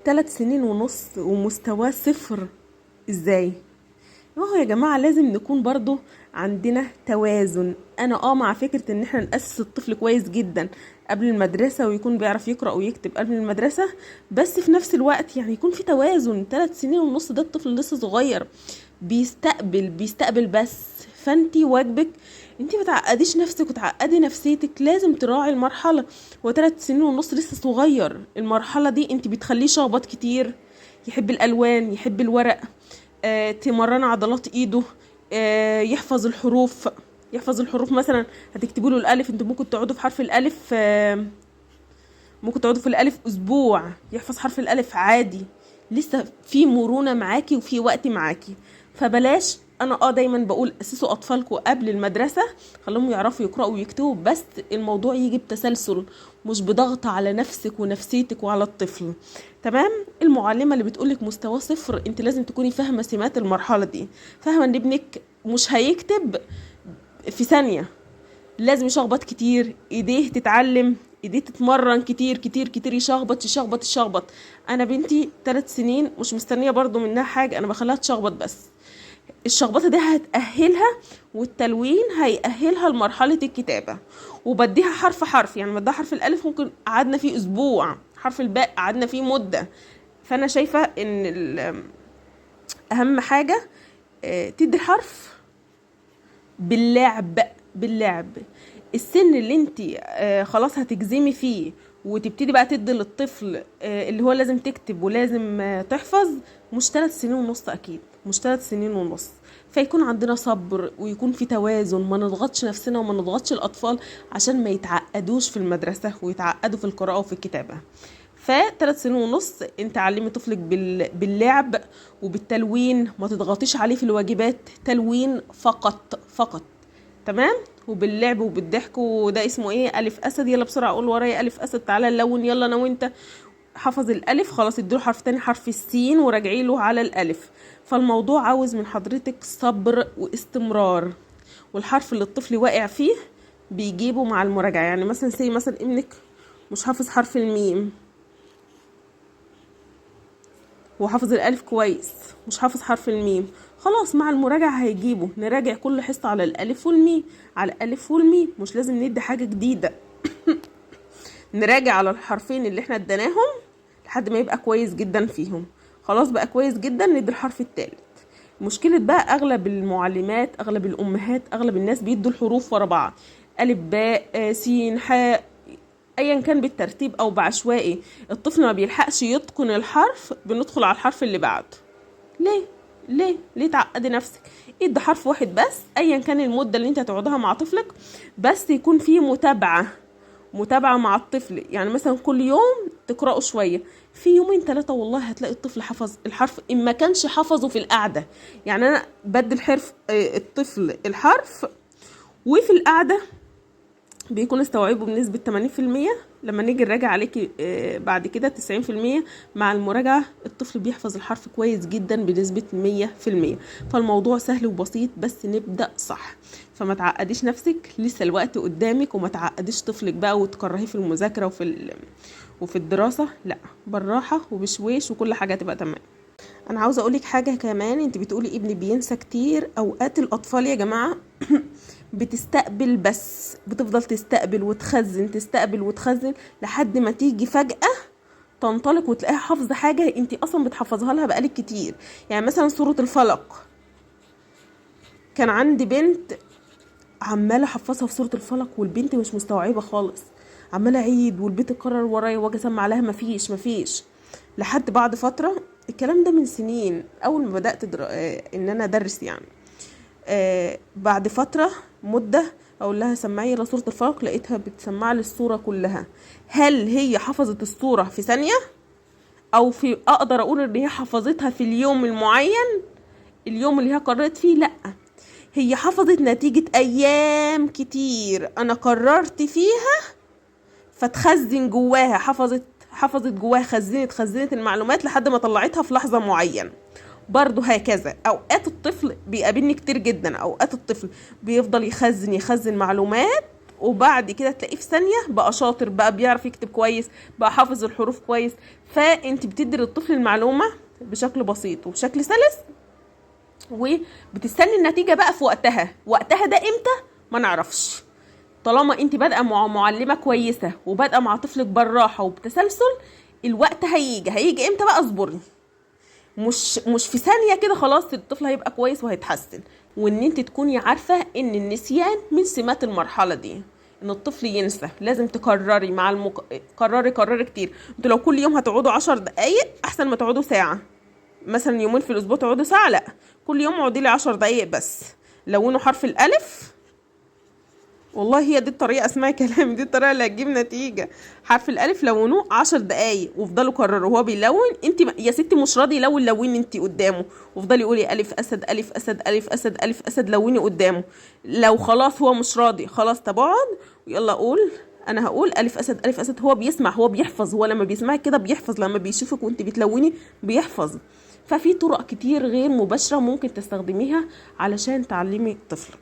3 سنين ونص ومستواه صفر، ازاي؟ ما هو يا جماعة لازم نكون برضو عندنا توازن. انا مع فكرة ان احنا نأسس الطفل كويس جدا قبل المدرسة ويكون بيعرف يقرأ ويكتب قبل المدرسة، بس في نفس الوقت يعني يكون في توازن. 3 سنين ونص ده الطفل لسه صغير، بيستقبل بس. فانتي واجبك انتي ما تعقديش نفسك وتعقدي نفسيتك، لازم تراعي المرحلة. هو 3 سنين ونص لسه صغير، المرحلة دي انتي بتخليه شخبط كتير، يحب الالوان، يحب الورق، تمرن عضلات ايده، يحفظ الحروف. يحفظ الحروف مثلا هتكتبوا له الالف، انتوا ممكن تقعدوا في حرف الالف، ممكن تقعدوا في الالف اسبوع يحفظ حرف الالف عادي. لسه في مرونة معاكي وفي وقت معاكي، فبلاش. انا دايما بقول اسسوا اطفالكم قبل المدرسة، خليهم يعرفوا يقرأوا ويكتبوا، بس الموضوع يجي بتسلسل مش بضغط على نفسك ونفسيتك وعلى الطفل. تمام؟ المعلمة اللي بتقولك مستوى صفر، انت لازم تكوني فاهمة سمات المرحلة دي، فاهمة ان ابنك مش هيكتب في ثانية، لازم يشخبط كتير، ايديه تتعلم، ايديه تتمرن كتير كتير كتير، يشخبط يشخبط يشخبط. انا بنتي 3 سنين مش مستنيه برضو منها حاجة، انا بخليها تشخبط بس. الشخبطه دي هتأهلها، والتلوين هيأهلها لمرحلة الكتابة. وبديها حرف حرف، يعني بديها حرف الألف ممكن قعدنا فيه أسبوع، حرف الباء قعدنا فيه مدة. فأنا شايفة إن أهم حاجة تدي الحرف باللعب، باللعب. السن اللي انت خلاص هتجزمي فيه وتبتدي بقى تدي للطفل اللي هو لازم تكتب ولازم تحفظ، مش 3 سنين ونص، اكيد مش 3 سنين ونص. فيكون عندنا صبر ويكون في توازن، ما نضغطش نفسنا وما نضغطش الاطفال عشان ما يتعقدوش في المدرسة ويتعقدوا في القراءة وفي الكتابة. ف3 سنين ونص انت علمي طفلك باللعب وبالتلوين، ما تضغطيش عليه في الواجبات، تلوين فقط فقط. تمام؟ وباللعب وبالضحك، وده اسمه ايه؟ الف اسد، يلا بسرعة قول ورايا الف اسد، تعالى نلون يلا انا وانت. حفظ الالف خلاص، اديله حرف تاني حرف السين وراجعي له على الالف. فالموضوع عاوز من حضرتك صبر واستمرار، والحرف اللي الطفل واقع فيه بيجيبه مع المراجعة. يعني مثلا say مثلا ابنك مش حافظ حرف الميم، هو حافظ الالف كويس مش حافظ حرف الميم، خلاص مع المراجعة هيجيبه. نراجع كل حصة على الالف والميم، على الالف والميم، مش لازم ندي حاجة جديدة. نراجع على الحرفين اللي احنا اديناهم لحد ما يبقى كويس جدا فيهم. خلاص بقى كويس جدا، ندي الحرف الثالث. مشكلة بقى اغلب المعلمات، اغلب الامهات، اغلب الناس بيدوا الحروف ورا بعض، الف باء سين حاء، ايا كان بالترتيب او بعشوائي. الطفل ما بيلحقش يتقن الحرف بندخل على الحرف اللي بعده. ليه؟ ليه؟ ليه تعقدي نفسك؟ ادي حرف واحد بس، ايا كان المدة اللي انت هتقعدها مع طفلك، بس يكون في متابعه، متابعه مع الطفل. يعني مثلا كل يوم تقرأوا شوية، في يومين 3 والله هتلاقي الطفل حفظ الحرف ان ما كانش حفظه في القعدة. يعني انا بدي الحرف، الطفل الحرف وفي القعدة بيكون استوعبه بنسبة 80%، لما نيجي نراجع عليكي بعد كده 90%. مع المراجعة الطفل بيحفظ الحرف كويس جدا بنسبة 100%. فالموضوع سهل وبسيط، بس نبدأ صح. فما تعقديش نفسك، لسه الوقت قدامك، وما تعقديش طفلك بقى وتكرهيه في المذاكرة وفي الدراسة، لا بالراحة وبشويش وكل حاجة تبقى تمام. انا عاوزه اقولك حاجة كمان، انت بتقولي ابني بينسى كتير. اوقات الاطفال يا جماعة بتستقبل بس، بتفضل تستقبل وتخزن، تستقبل وتخزن، لحد ما تيجي فجأة تنطلق وتلاقيها حافظة حاجة انت اصلا بتحفظها لها بقالك كتير. يعني مثلا سورة الفلق، كان عندي بنت عمالة احفظها في سورة الفلق والبنت مش مستوعبة خالص، عمالة اعيد والبيت اتكرر ورايا واجي اسمع لها مفيش، لحد بعد فترة، الكلام ده من سنين اول ما بدأت ان انا ادرس يعني، بعد فترة مدة اقول لها سمعي لي سورة الفلق، لقيتها بتسمع لي السورة كلها. هل هي حفظت السورة في ثانية؟ او في اقدر اقول ان هي حفظتها في اليوم المعين، اليوم اللي هي قررت فيه؟ لا، هي حفظت نتيجة ايام كتير انا قررت فيها، فتخزن جواها، حفظت جواها، خزنت المعلومات لحد ما طلعتها في لحظة معينة. برضو هكذا اوقات الطفل بيقابلني كتير جدا، اوقات الطفل بيفضل يخزن معلومات وبعد كده تلاقيه في ثانية بقى شاطر، بقى بيعرف يكتب كويس، بقى حافظ الحروف كويس. فانت بتدي للطفل المعلومة بشكل بسيط وبشكل سلس، وبتستني النتيجة بقى في وقتها. وقتها ده امتى ما نعرفش. طالما انت بادئه مع معلمه كويسة وبادئه مع طفلك بالراحة وبتسلسل، الوقت هيجي. هيجي امتى بقى؟ اصبري، مش في ثانية كده خلاص الطفل هيبقى كويس وهيتحسن. وان انت تكوني عارفه ان النسيان من سمات المرحلة دي، ان الطفل ينسى، لازم تكرري مع كرري كرري كتير. انتوا لو كل يوم هتقعدوا 10 دقايق احسن ما تقعدوا ساعة، مثلا يومين في الاسبوع تقعدوا ساعة، لا كل يوم اقعدي لي 10 دقايق بس، لونوا حرف الالف. والله هي دي الطريقة، اسمعي كلامي، دي الطريقة اللي هتجيب نتيجة. حرف الالف لونوه 10 دقايق وافضلوا كرروا، وهو بيلون انت يا ستي مش راضي يلون، لوني انت قدامه، وافضلي قولي الف اسد الف اسد الف اسد الف اسد، لوني قدامه. لو خلاص هو مش راضي خلاص، طب اقعد ويلا قول، انا هقول الف اسد الف اسد. هو بيسمع، هو بيحفظ، هو لما بيسمعك كده بيحفظ، لما بيشوفك وانت بتلوني بيحفظ. ففي طرق كتير غير مباشرة ممكن تستخدميها علشان تعلمي طفلك.